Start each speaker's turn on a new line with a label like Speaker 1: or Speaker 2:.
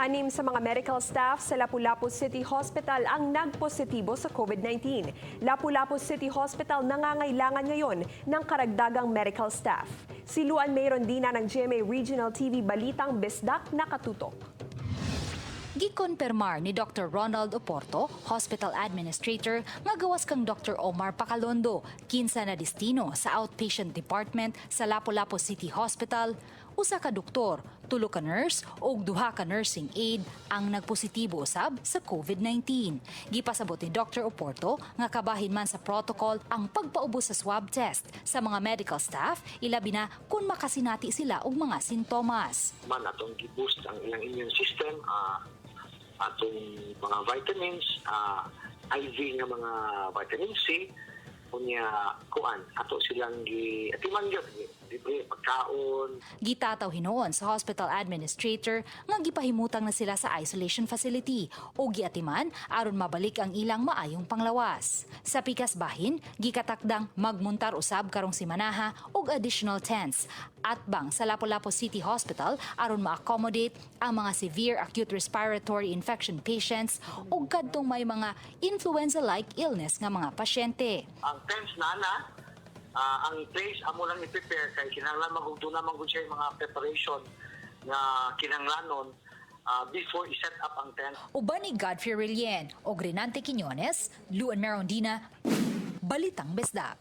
Speaker 1: Anim sa mga medical staff sa Lapu-Lapu City Hospital ang nagpositibo sa COVID-19. Lapu-Lapu City Hospital nangangailangan ngayon ng karagdagang medical staff. Si Luan May Rondina ng GMA Regional TV Balitang Bisdak, nakatutok.
Speaker 2: Gikonpermar ni Dr. Ronald Oporto, hospital administrator, nga gawas kang Dr. Omar Pacalondo, kinsa na destino sa outpatient department sa Lapu-Lapu City Hospital, usa ka doktor, tulo ka nurse ug duha ka nursing aide ang nagpositibo usab sa COVID-19. Gipasabot ni Dr. Oporto nga kabahin man sa protocol ang pagpaubos sa swab test sa mga medical staff, ilabi na kung makasinati sila og mga sintomas.
Speaker 3: Man atong gi-boost ang ilang immune system, atong mga vitamins, IV nga mga vitamin C, unya kuan ato silang gi atiman gyud, libre pagkaon.
Speaker 2: Gitataw hinuon sa hospital administrator nga gipahimutang na sila sa isolation facility o giatiman aron mabalik ang ilang maayong panglawas. Sa pikas bahin, gikatakdang magmuntar usab karong simanaha og additional tents atbang sa Lapu-Lapu City Hospital aron ma-accommodate ang mga severe acute respiratory infection patients ug kadtong may mga influenza-like illness nga mga pasyente.
Speaker 3: Ang tents na na ang place amo lang i-prepare kay kinahanglan man gud na man gud siya yung mga preparation nga kinahanglanon before i-set up ang tent.
Speaker 2: Uban ni Godfrey Relien o Grenante Quiñones, Luan Merondina, Balitang Bisdak.